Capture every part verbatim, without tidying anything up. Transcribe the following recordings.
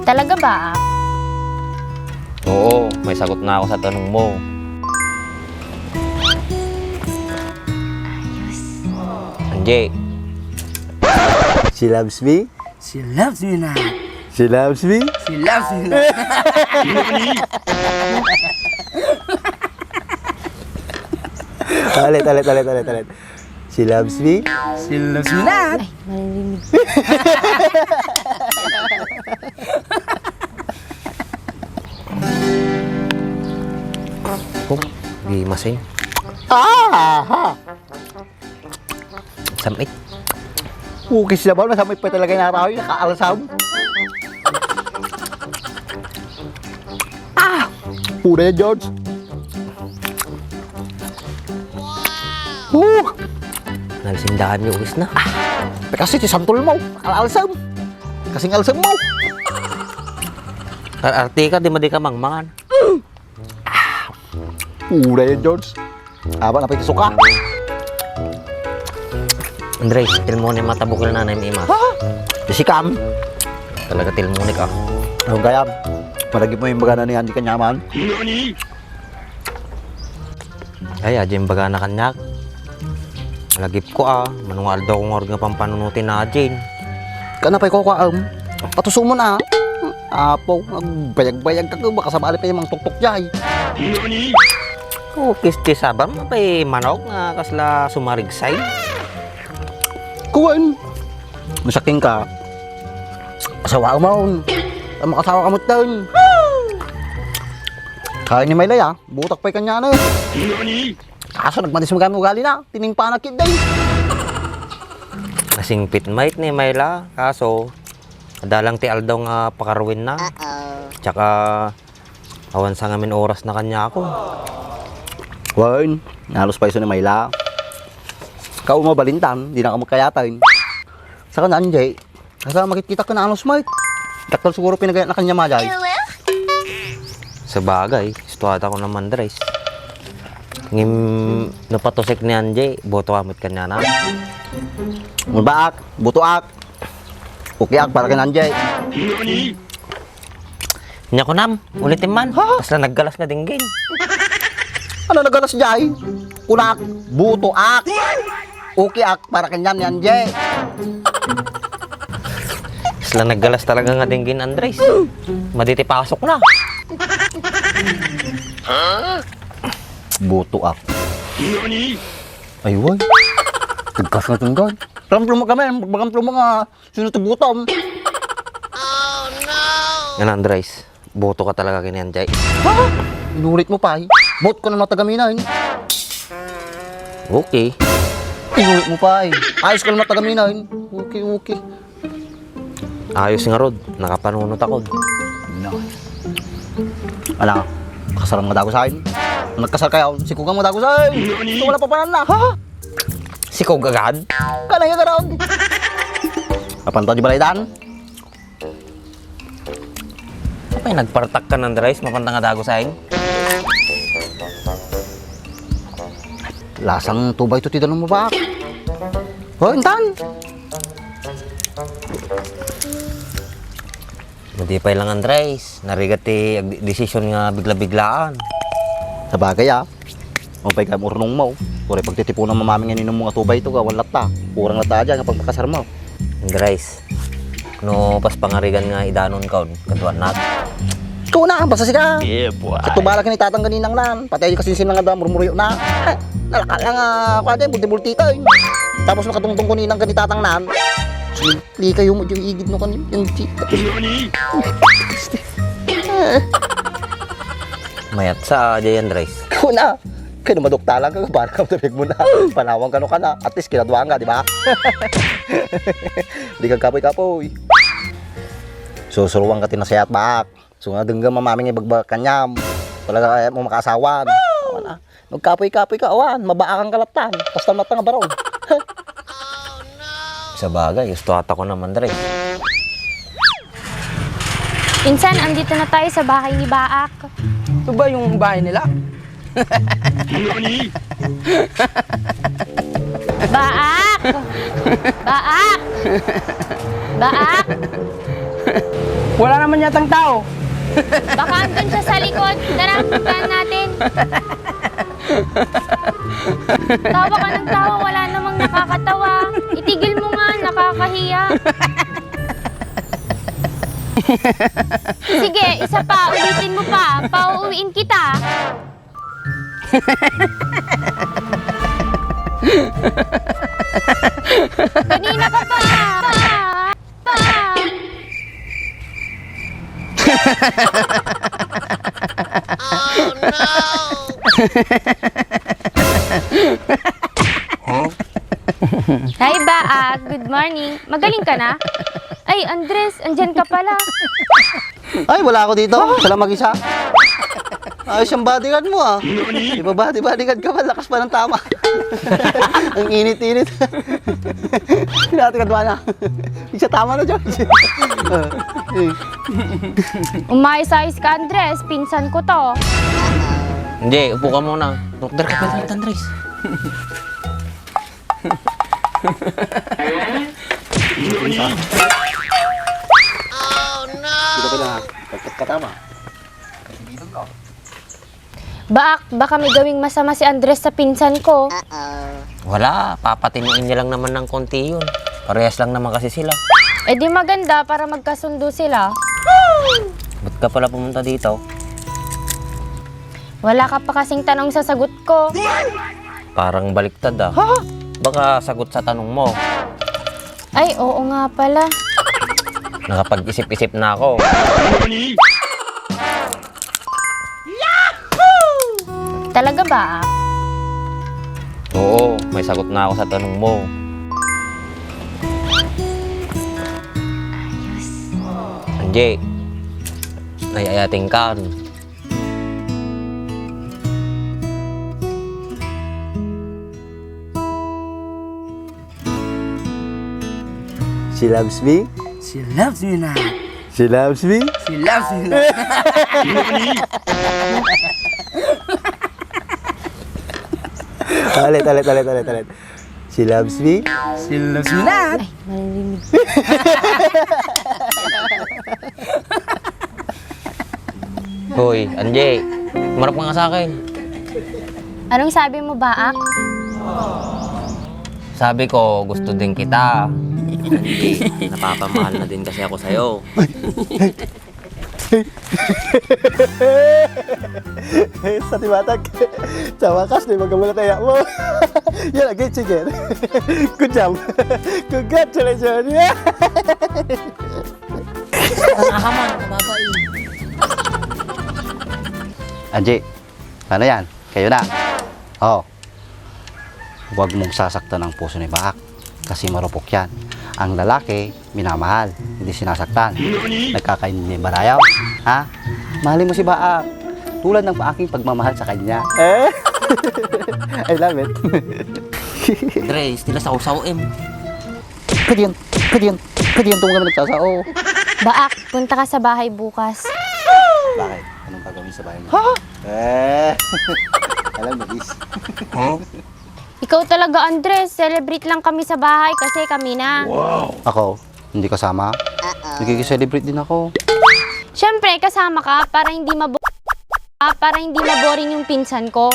Talaga ba? Oo, may sagot na ako sa tanong mo. Ayos. Angie. She loves me? She loves me na. She loves me? She loves me na. Ulit, ulit, ulit, ulit, ulit. She loves me? She loves me na. Ay, maririnig. Oh, di masing. Ah! Ha! Samit. Ukis na ba? Nasamit pa talaga yung araw yun. Nakaalsam. Ah! Pura yan, George. Huh! Nalsindahan yung ukis na. Ah! Kasi ti santol mo. Nakaalsam. Kasing alsam mo. Ar-, arte ka, di ma di ka mangmangan. Pura yan, George. Aba, napay suka. Andres, tilmo ni mata bukil na nanay ima. Ha? Di si Cam. Talaga tilmo ni ka. Ang gayam. Malagip mo yung baga na ni Andy Kanyaman. Ay, adya yung baga na kanyak. Malagip ko, ah. Manunga aldaw ko nga nga pampanunutin na, Jane. Kana pa'y kukuaam? Patuso mo na. Apo, agbayag-bayag ka, baka sabali pa yung tuktok jay. Ukis ti sabam, apay manok nga kasla sumarigsay. Kuwan. Masaking ka. Asawa mo. Ang makasawa ka mo taon. Kaya ni Maylay, ah. Butak pa'y kanya na eh. Kaso nagmanis magano ugali na. Tiningpa na kid day. Nasingpit mayt ni Mayla. Kaso, adalang ti aldaw nga pakaruin na. Tsaka, awan sa ngamin oras na kanya ako. Wen, nalos pa iso ni Mayla. Kao mo balintan, di na ka magkayatan. Saka na, Anjay, asa makitkitak ka na anos, Mike? Daktal siguro pinagayat na kanya, Majay. Sabagay, istuata ko naman, Dres. Ngem, napatusek ni Anjay, boto ka met kanya na. Mulbaak, botoak. Okay ak para ken Anjay. Nya kunam, ulitem man. Ha? Kasla naggalas nga dinggin. Ano naggalas jay? Kunak, botoak. Okay ak para kanian ni Anjay. Kasla naggalas talaga nga dinggin, Andres. Madi ti pasok na. Botoak. Ay, way. Tugkas nga tunggal. Ramplum kami, bagamplum nga. Sino ti botoam? Ngana, Andres, boto ka talaga ken ni Anjay. Ha? Inulit mo pay. Bot ka na matagaminay. Okay. Inulit mo pay. Ayos ka na matagaminay. Okay, okay. Ayos nga rod, nakapanunot ako. No. Ala, kasarang nga dagusain. Nagkasar kayo, sikugang mo dagusain. Ito wala pa panan na. Ha? Sikog agad? Kanay nga karon. Apanta di balay dan? Apay nagpartak ka, Andres, mapanta nga dagusain? Lasang tubay to ti danum mo ba? Oh, intan. Madi pay lang, Andres. Narigat ti agdesisyon nga bigla-biglaan. Sabagay, ah. Mapay ka urnong mo. Uray pagtitipunan mamami nga ninum mo nga tubay to, gawan latta. Kurang latta dyan nga pagpakasar mo. Andres, no pas pangarigan nga idanon ka, kaduan nat. Ikaw na, basta sika. Yeah, boy. Sa tubala ka ni tatang kaninang nan. Pati ay kasinsin nga dam, murmuruyo na. Nalaka lang, ah, kwa dyan, bulti-bulti ka, eh. Tapos nakatungtong ko ninang ka ni tatang nan. Di kayo mo dyan igid no kan yung di. Mayat sa, ah, Jay Andres. Kuna, kaya maduktalan ka, para ka matabig mo na. Panawang ka no ka na. At least, kinaduan ka, di ba? Di ka kapoy-kapoy. Susuruan ka tinasayat, bak. So nga, dengga mamaming ibagbag kanyam. Talaga, kaya mo makasawan. Awan, ah. Magkapoy-kapoy ka, awan, mabaakan ka latan. Basta matang nga baraw. Sabagay, gusto ata ko naman, Dre. Insan, andito na tayo sa bahay ni Baak. Ito ba yung bahay nila? Baak! Baak! Baak! Wala naman yatang tao. Baka andun siya sa likod. Tara, puntahan natin. Tawa ka ng tawa, wala namang nakakatawa. Itigil mo nga, nakakahiya. Sige, isa pa, ulitin mo pa. Pauuwiin kita. Kanina ka pa! Pa! Pa! Hi, Baak. Good morning. Magaling ka na? Ay, Andres, andyan ka pala. Ay, wala ako dito. Siya lang mag-isa. Ayos yung bodyguard mo, ah. Iba-body-, bodyguard ka pa, lakas pa ng tama. Ang init-init. Pinatigadwa na. Isa tama na, George. Ah, eh. Umayos-ayos ka, Andres. Pinsan ko to. Hindi, upo ka muna. Doktor ka pa, Andres. Dito ka lang, ha? Pagkat katama. Baak, baka may gawing masama si Andres sa pinsan ko. Wala, papatinuin niya lang naman ng konti yun. Parehas lang naman kasi sila. Eh di maganda para magkasundo sila. Ba't ka pala pumunta dito? Wala ka pa kasing tanong sa sagot ko. Parang baliktad, ah. Ha? Baka sagot sa tanong mo. Ay, oo nga pala. Nakapag-isip-isip na ako. Talaga ba? Oo, may sagot na ako sa tanong mo. Ayos. Angie, ay-ayating ka. She loves me? She loves me not. She loves me? She loves me not. Ulit, ulit, ulit, ulit, ulit. She loves me? She loves me not. Ay, maririnig. Hoy, Angie, humarap ka nga sa akin. Anong sabi mo, Baak? Sabi ko, gusto din kita. Angie, napapamahal na din kasi ako sa'yo. Sa tibatag, sa wakas, di ba, gamula tayo mo? Yan, again, sige. Good job. Congratulations. Ang ahaman, kababain. Angie, ano yan? Kayo na. Oh. Huwag mong sasaktan ang puso ni Baak kasi marupok yan. Ang lalaki, minamahal, hindi sinasaktan. Nagkakainit barayaw, ha? Mahalin mo si Baak tulad ng aking pagmamahal sa kanya. Eh? I love it. Dre, estila sa usaw, em. Pwede yan, pwede yan, pwede yan itong kami nagsasao. Baak, punta ka sa bahay bukas. Bakit? Anong gagawin sa bahay mo? Ha? Eh, alam mo, is. Ikaw talaga, Andres. Celebrate lang kami sa bahay kasi kami na. Ako, hindi kasama? Nagkiki-celebrate din ako. Siyempre, kasama ka para hindi mabo-, ah, para hindi maboring yung pinsan ko.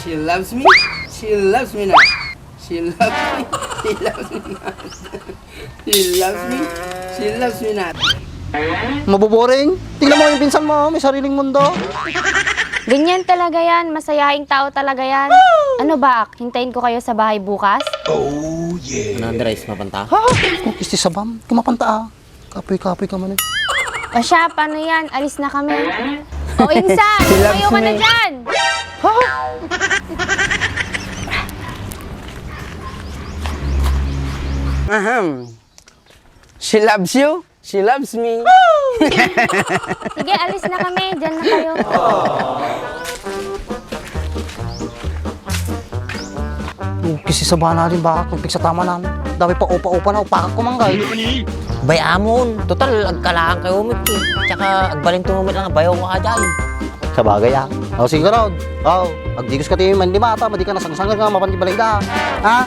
She loves me. She loves me na. She loves me. She loves me. She loves me. She loves me not. Maboboring? Tingnan mo yung pinsan mo, oh, may sariling mundo. Ganyan talaga yan. Masayaing tao talaga yan. Ano ba, Ak? Hintayin ko kayo sa bahay bukas? Oh, yeah. Ano, Andres, mapanta? Ha? Kung kisti sa bam, kumapanta, ah. Kapoy-kapoy ka man, eh. O siya, paano yan? Alis na kami. O, Insan, tumayo ka na dyan! Ahem. She loves you. She loves me. Sige, alis na kami. Diyan na kayo. Oh, kisi sa bana rin, baka kung piksa tama na. Dami pa upa-upa na, upakan ko man, guys. Bay, amon. Total, agkalaan kayo, Mik, eh. Tsaka, agbalin tumumit lang, bayaw ko ka dyan. Sa bagay, ah. O, sige, Rod. O, agdigos ka tayo, man, di mata, madi ka nasangsangan nga, mapan di balay da. Ha?